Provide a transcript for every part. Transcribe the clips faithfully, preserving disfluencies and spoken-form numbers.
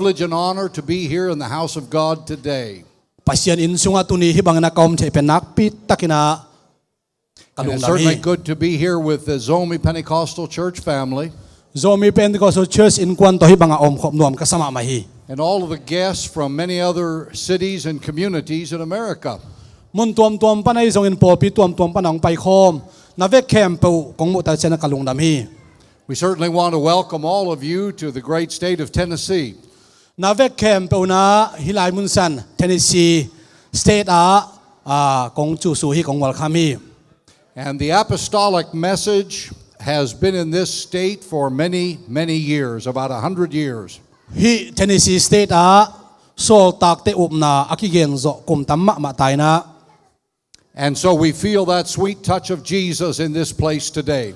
Privilege and honor to be here in the house of God today. Pasian inn sungah tuni hih bangin a ka om theih pen nakpi takin a ka lungdam hi. And it's certainly good to be here with the Zomi Pentecostal Church family. Zomi Pentecostal Church innkuan tawh hih bangah omkhop nuam ka sa mahmah hi. And all of the guests from many other cities and communities in America. Mun tuamtuam pan ahi zongin pawlpi tuamtuam pan a hong paikhawm na vek khempeuh kong muh tak ciangin a ka lungdam hi. We certainly want to welcome all of you to the great state of Tennessee. Na vek khempeuh na hih lai munsan Tennessee State ah, ah, kong cusu hi, kong welcome hi. And the apostolic message has been in this state for many, many years, about a hundred years. Hih Tennessee State ah sawltakte upna a kigen zawh kum tam mahmah ta in a. And so we feel that sweet touch of Jesus in this place today.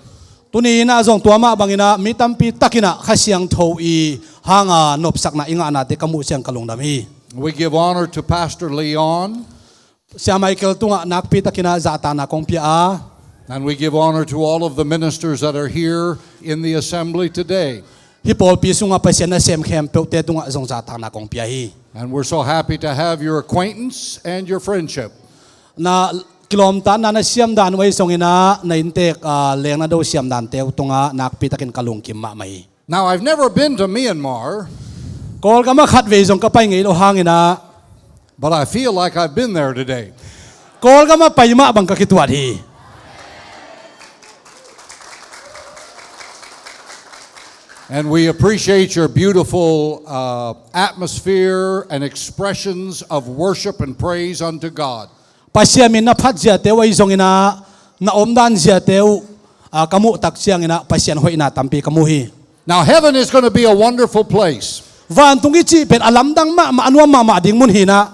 Tuni in a zong tua mah bangin a mi tampi takin a Kha Siangtho i hanga nopsakna i ngahnate ka muh ciang ka lungdam hi. We give honor to Pastor Leon. Sia Michael tungah nakpi takin a zahtakna kong pia a. And we give honor to all of the ministers that are here in the assembly today. Hih pawlpi sungah Pasian nasem khempeuhte tungah zong zahtakna kong pia hi. And we're so happy to have your acquaintance and your friendship. Na kilawmtatna na siam dan uh ahi zongin a, na inntek, ah, leng na do siam dante uh tungah nakpi takin ka lungkim mahmah hi. Now, I've never been to Myanmar, Kawlgam ah khatvei zong ka pai ngei lo hangin a, but I feel like I've been there today. Kawlgam ah pai mah bang ka kituat hi. And we appreciate your beautiful, uh, atmosphere and expressions of worship and praise unto God. Pasian min na phat ziate uh ahi zongin a, na omdan ziate uh, ah, ka muh tak ciangin a Pasian hoihna tampi ka mu hi. Now, heaven is gonna be a wonderful place. Vantung i cih pen a lamdang mahmah, a nuam mahmah ding mun hi in a.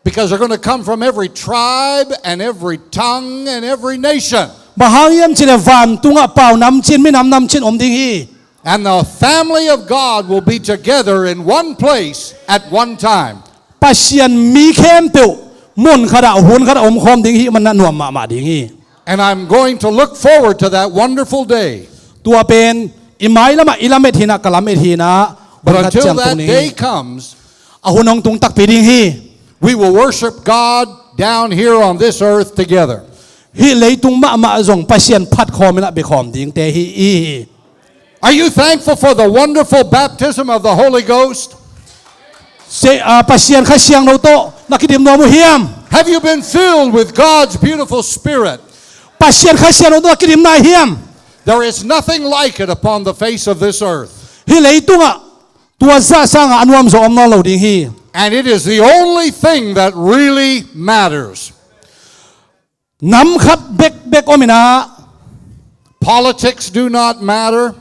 Because they're gonna come from every tribe and every tongue and every nation. Bang hang hiam cih leh vantungah pau namcin, minam namcin om ding hi. And the family of God will be together in one place at one time. Pasian mi khempeuh mun khatah, hun khatah omkhawm ding hi, man na nuam mahmah ding hi. And I'm going to look forward to that wonderful day. Tua pen i mailamah i lamet hi in a, ka lamet hi in a, hun khat ciang tung ding hi. But until that day comes, a hun hong tung takpi ding hi. We will worship God down here on this earth together. Hih leitung mahmah zong Pasian phatkhawm in a biakhawm dingte hi i hi. Are you thankful for the wonderful baptism of the Holy Ghost? Se, ah, Pasian Kha Siangtho tawh na kidim nuam uh hiam? Have you been filled with God's beautiful Spirit? Pasian Kha Siangtho tawh na kidim nai hiam? There is nothing like it upon the face of this earth. Hih leitungah tua zah sangah a nuamzaw om nawn lo ding hi. And it is the only thing that really matters. Nam khat bekbek om in a. Politics do not matter.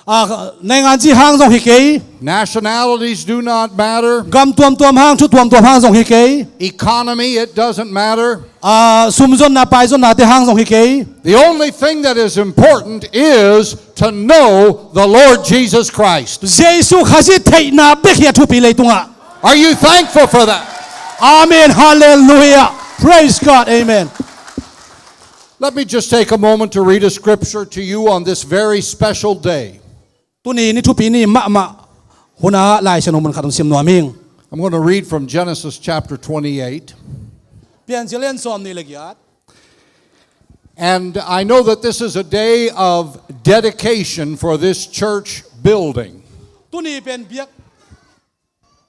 Ah, naingan ci hang zong hi kei. Nationalities do not matter. Gam tuamtuam hang, thu tuamtuam hang zong hi kei. Economy, it doesn't matter. Ah, sumzonna, paizonnate hang zong hi kei. The only thing that is important is to know the Lord Jesus Christ. Jesu Khazih theihna bek hi a thupi leitungah. Are you thankful for that? Amen. Hallelujah. Praise God. Amen. Let me just take a moment to read a scripture to you on this very special day. Tuni ni thupi ni mahmah hunah Lai Siangtho mun khat hong sim nuam ing. I'm gonna read from Genesis chapter twenty-eight. Piancil lian sawmnih le giat. And I know that this is a day of dedication for this church building. Tuni pen biak,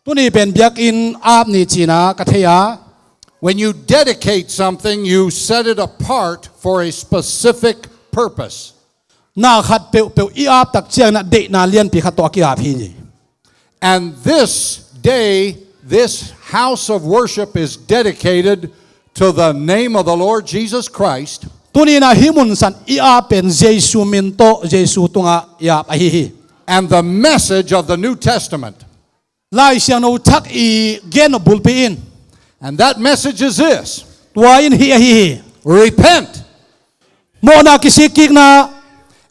tuni pen biakinn ap ni ci-in ah ka thei a. When you dedicate something, you set it apart for a specific purpose. Na khat peuhpeuh i ap tak ciangin ah deihna lianpi khat tawh a ki-ap hi. And this day, this house of worship is dedicated to the name of the Lord Jesus Christ. Tuni-in ah hih mun san i ap pen Jesu min tawh, Jesu tungah i ap ahi hi. And the message of the New Testament. Lai Siangtho thak i gen nop bulpi in. And that message is this. Tua in hih ahi hi. Repent. Mawhna kisikkikna.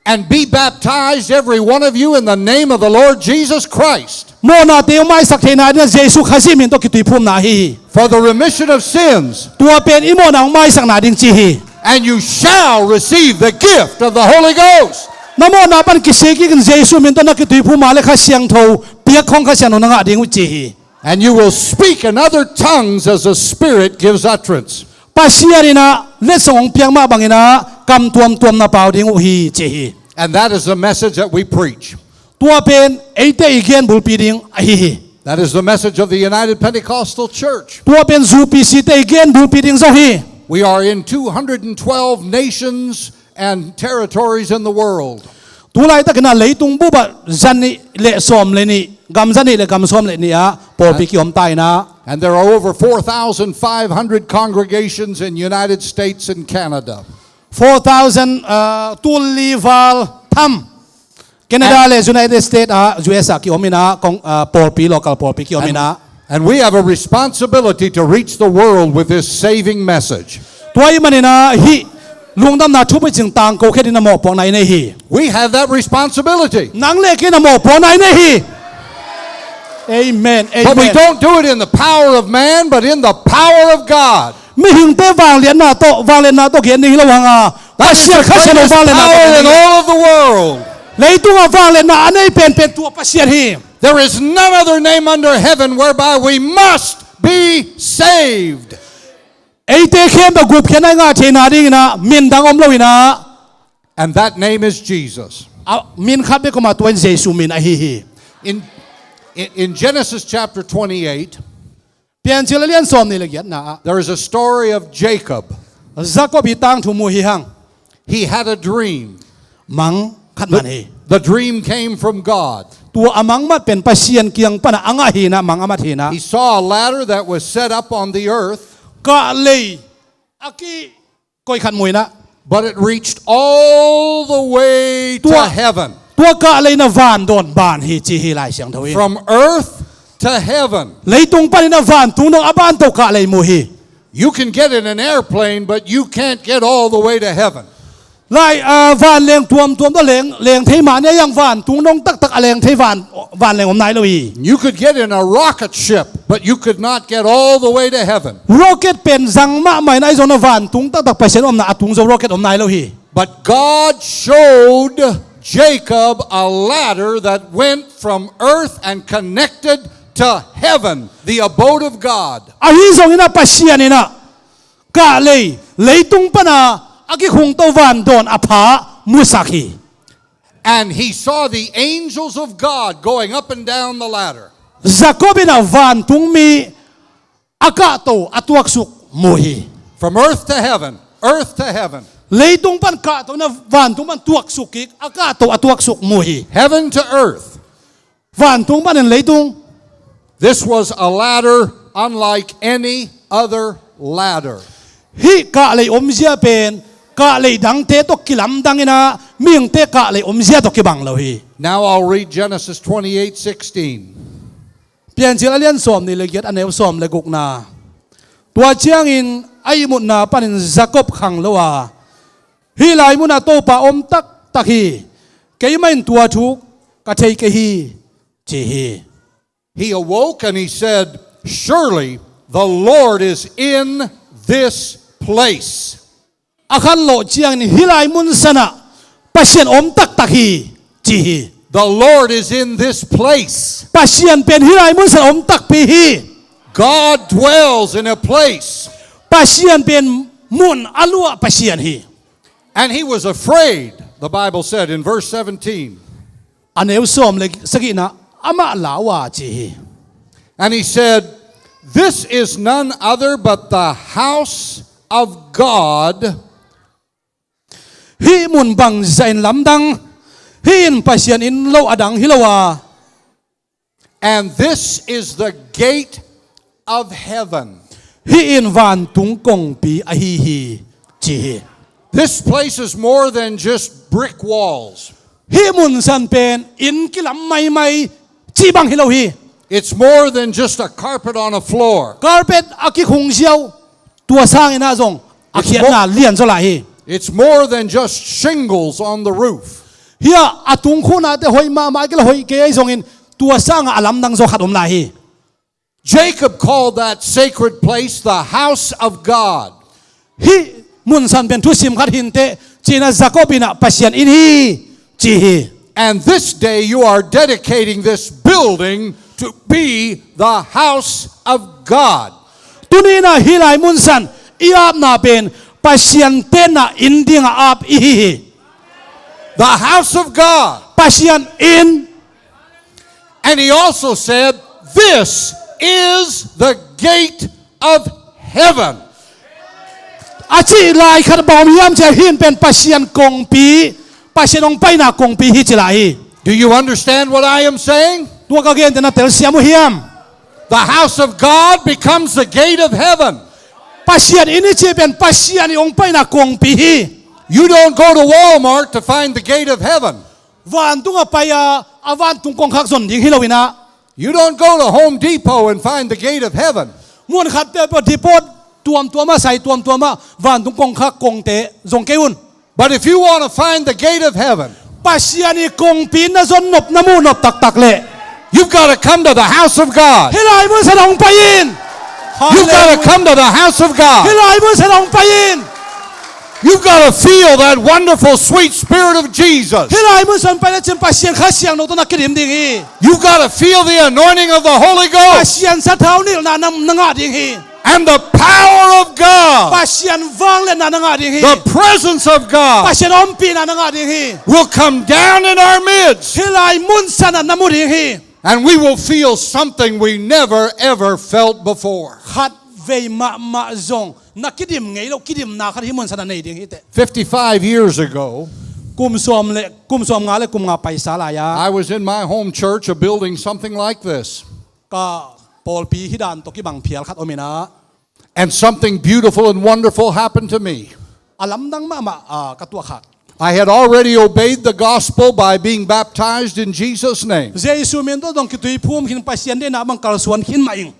And be baptized, every one of you, in the name of the Lord Jesus Christ. Mawhnate hong maisak theihna dingin Jesu Khazih min tawh kituiphumna ahi hi. For the remission of sins. Tua pen i mawhna hong maisakna ding ci hi. And you shall receive the gift of the Holy Ghost. Na mawhna pan kisikkik in Jesu min tawh na kituiphum a leh Kha Siangtho piak khong Kha Siangtho na ngah ding uh ci hi. And you will speak in other tongues as the Spirit gives utterance. Pasian in ah letsong hong piak mah bangin ah kam tuamtuam na pau ding uh hi ci hi. And that is the message that we preach. Tua pen eite i gen bulpi ding ahi hi. That is the message of the United Pentecostal Church. Tua pen U P C te i gen bulpi ding zong hi. We are in two hundred and twelve nations and territories in the world. Tu laitakin ah leitung bup ah zanih le sawm le nih, gam zanih le gam sawm le nih ah pawlpi kiom ta in ah. And there are over four thousand five hundred congregations in United States and Canada. Four thousand, uh, tul li val tham. Canada le United States ah, U S ah kiom in ah, kong, ah, pawlpi, local pawlpi kiom in ah. And we have a responsibility to reach the world with this saving message. Tua ahih manin ah hih lungdamna thupi cing tangko khe dingin ah mawhpuakna i nei hi. We have that responsibility. Nang le kei in ah mawhpuakna i nei hi. Amen. But we don't do it in the power of man, but in the power of God. Mihingte vangliatna tawh, vangliatna tawh gen ding hi lo hang a, Pasian Kha Siangtho vangliatna tawh gen ding hi. Leitungah vangliatna a nei penpen tua Pasian hi. There is none other name under heaven whereby we must be saved. Eite khempeuh gupkhiatna i ngah theihna dingin ah min dang om lo in ah. And that name is Jesus. A min khat bek om a, tua in Jesu min ahi hi. In, in, in Genesis chapter twenty-eight, Piancil a lian sawm nih le giatna ah, there is a story of Jacob. Jacob i tangthu mu hi hang. He had a dream. Mang khat man hi. The dream came from God. Tua a mang mat pen Pasian kiang pan a ngah hi in ah, mang a mat hi in ah. He saw a ladder that was set up on the earth. Kahlei a ki koih khat mu in ah. But it reached all the way to heaven. Tua kahlei in ah vandawn ban hi ci hi Lai Siangtho in. From earth to heaven. Leitung panin ah vantung dong a ban to kahlei mu hi. You can get in an airplane, but you can't get all the way to heaven. Lai, ah, vanleng tuamtuam tawh leng, leng thei mah ni a, hang vantung dong taktak a leng thei van, vanleng om nai lo hi. You could get in a rocket ship, but you could not get all the way to heaven. Rocket pen zang mahmah in ah, ahi zongin ah vantung taktak Pasian omna a tung zo rocket om nai lo hi. But God showed Jacob a ladder that went from earth and connected to heaven, the abode of God. Ahi zongin ah Pasian in ah kahlei, leitung pan a a kikhung to vandawn a pha musak hi. And he saw the angels of God going up and down the ladder. Jacob in ah vantung mi a kahto a tuaksuk mu hi. From earth to heaven, earth to heaven. Leitung pan kahto in ah vantung pan tuaksuk kik, a kahto a tuaksuk mu hi. Heaven to earth. Vantung panin leitung. This was a ladder unlike any other ladder. Hih kahlei omzia pen kahlei dangte tawh kilamdang in ah, mihingte kahlei omzia tawh kibang lo hi. Now I'll read Genesis twenty-eight sixteen. Piancil a lian sawm nih le giat, a neu sawm le gukna. Tua ciangin a ihmutna panin Jacob khanglo a, "Hih lai munah Topa om taktak hi. Keimah in tua thu ka thei kei hi," ci hi. He awoke and he said, "Surely the Lord is in this place." A khanlawh ciangin, "Hih lai munsanah Pasian om taktak hi," ci hi. "The Lord is in this place." Pasian pen hih lai munsanah om takpi hi. God dwells in a place. Pasian pen mun a luah Pasian hi. And he was afraid, the Bible said in verse seventeen. A neu sawm le sagihna, amah lau a ci hi. And he said, "This is none other but the house of God." Hih mun bangzah in lamdang, hih in Pasian inn lo a dang hi lo a. "And this is the gate of heaven." Hih in vantung kongpi ahi hi, ci hi. This place is more than just brick walls. Hih munsan pen inn kilam maimai cih bang hi lo hi. It's more than just a carpet on a floor. Carpet a kikhung ziau, tua sangin ah zong a khiatna lian zaw lai hi. It's more than just shingles on the roof. Hih a tungkhuhnate hoih mahmah kei le hoih kei ahi zongin, tua sangah a lamdang zaw khat om lai hi. Jacob called that sacred place the house of God. Hih munsan pen thusim khat hi inteh, ci-in ah Jacob in ah Pasian inn hi, ci hi. And this day you are dedicating this building to be the house of God. Tuni-in ah hih lai munsan i apna pen Pasian tenna inn dinga ap i hi hi. The house of God. Pasian inn. And he also said, "This is the gate of heaven." A cih lai khat bang om hiam cih leh hih pen Pasian kongpi, Pasian hong paina kongpi hi ci lai hi. Do you understand what I am saying? Tua ka gente na telsiam uh hiam? The house of God becomes the gate of heaven. Pasian inn i cih pen Pasian i hong paina kongpi hi. You don't go to Walmart to find the gate of heaven. Vantung a pai a, a vantung kongkhak zon ding hi lo-in ah. You don't go to Home Depot and find the gate of heaven. Mun khat peuhpeuh depot tuamtuam ah, sai tuamtuam ah vantung kongkhak kongte zong kei un. But if you want to find the gate of heaven, Pasian i kongpi na zon nop, na muh nop taktak leh, you've got to come to the house of God. Hih lai munsan hong pai in. You've got to Hallelujah. Come to the house of God. Hih lai munsan hong pai in. You've got to feel that wonderful, sweet Spirit of Jesus. Hih lai munsan pai le cin Pasian Kha Siangtho tawh na kidim ding hi. You've got to feel the anointing of the Holy Ghost. Pasian sathau nilhna na, na ngah ding hi. And the power of God, Pasian vangliatna na ngah ding hi. The presence of God, Pasian ompihna na ngah ding hi. Will come down in our midst. Hih lai munsan ah na mu ding hi. And we will feel something we never ever felt before. Khatvei mahmah zong na kidim ngei lo kidimna khat hih munsan ah nei ding hi teh. Fifty-five years ago, Kum sawm le, kum sawmnga le kum nga paisa lai-a, I was in my home church, a building something like this. Ka pawlpi hih dan tawh kibang phial khat om in ah. And something beautiful and wonderful happened to me. A lamdang mahmah, ah, ka tuah kha. I had already obeyed the gospel by being baptized in Jesus' name. Jesu min tawh zong kituiphum khin, Pasian deihna bang kalsuan khin mah ing.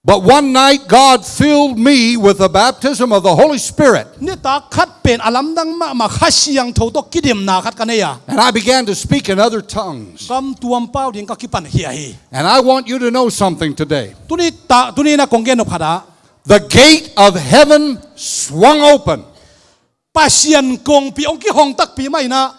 But one night, God filled me with the baptism of the Holy Spirit. Nitak khat pen a lamdang mahmah Kha Siangtho tawh kidimna khat ka nei a. And I began to speak in other tongues. Kam tuam pau ding ka kipankhia hi. And I want you to know something today. Tuni ta, tuni na kong gen nop khat ah, the gate of heaven swung open. Pasian kongpi hong kihong takpi mah in ah.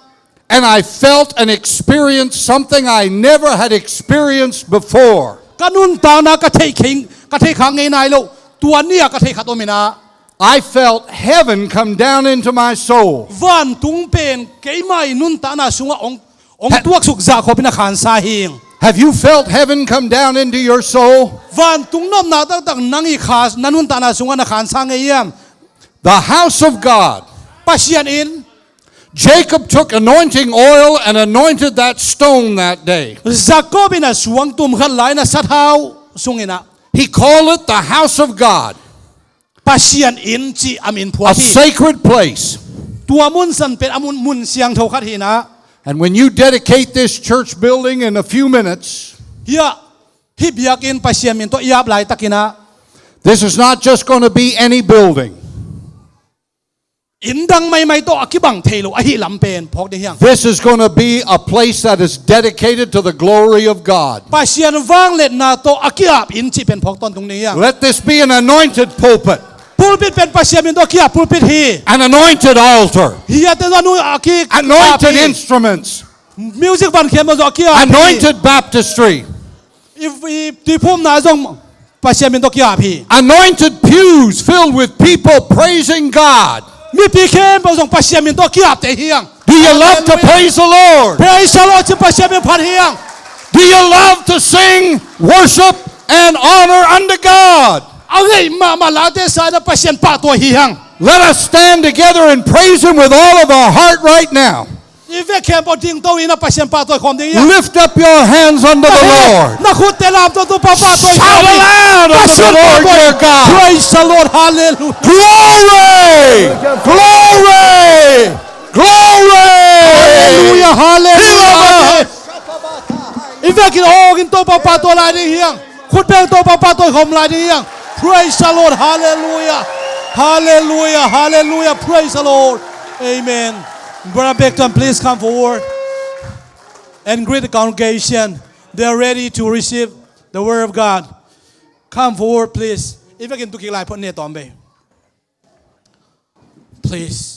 And I felt and experienced something I never had experienced before. Ka nuntakna ka theih khin, ka theih kha ngei nai lo, tua ni-a ka theih khat om in ah. I felt heaven come down into my soul. Vantung pen keimah i nuntakna sungah hong, hong tuaksuk zahkhop in a khansa hi ing. Have you felt heaven come down into your soul? Vantung nopna taktak nang i kha, na nuntakna sungah na khansa ngei hiam? The house of God. Pasian inn. Jacob took anointing oil and anointed that stone that day. Jacob in a suangtum khat la-in a sathau sung in ah. He called it the house of God. Pasian inn cih a min phuak hi. A sacred place. Tua munsan pen a mun, mun siangtho khat hi in ah. And when you dedicate this church building in a few minutes, hih ah, hih biakinn Pasian min tawh i ap laitakin ah, this is not just gonna be any building. Inn dang maimai tawh a kibang thei lo ahih lam pen phawk ding hi hang. This is gonna be a place that is dedicated to the glory of God. Pasian vangliatna tawh a ki-ap inn cih pen phawk tawntung ding hi hang. Let this be an anointed pulpit. Pulpit pen Pasian min tawh a ki-ap pulpit hi. An anointed altar. Hih a te zong a ki-ap hi. Anointed instruments. Music van khiam zong a ki-ap hi. Anointed baptistry. I, i tuiphumna zong Pasian min tawh ki-ap hi. Anointed pews filled with people praising God. Mipi khempeuh zong Pasian min tawh ki-apte hi hang. Do you love to praise the Lord? Praise the Lord ci Pasian min phat hi hang. Do you love to sing worship and honor unto God? A ngeih mahmah late sa-in ah Pasian pahtawi hi hang. Let us stand together and praise Him with all of our heart right now. I vek khempeuh dingto in ah Pasian pahtawi khawm ding hi hang. Lift up your hands unto the Lord. Na khutte lamto Topa pahtawi khawm hi. Shout aloud unto the Lord your God. Praise the Lord. Hallelujah. Glory! Glory! Glory! Hallelujah, hallelujah. I vekin awgin Topa pahtawi lai ding hi hang. Khut beng Topa pahtawi khawm lai ding hi hang. Praise the Lord. Hallelujah. Hallelujah. Hallelujah. Praise the Lord. Amen. Brother Beckton, please come forward and greet the congregation. They are ready to receive the word of God. Come forward, please. I vekin tu kik lai phot ne tawm bei. Please.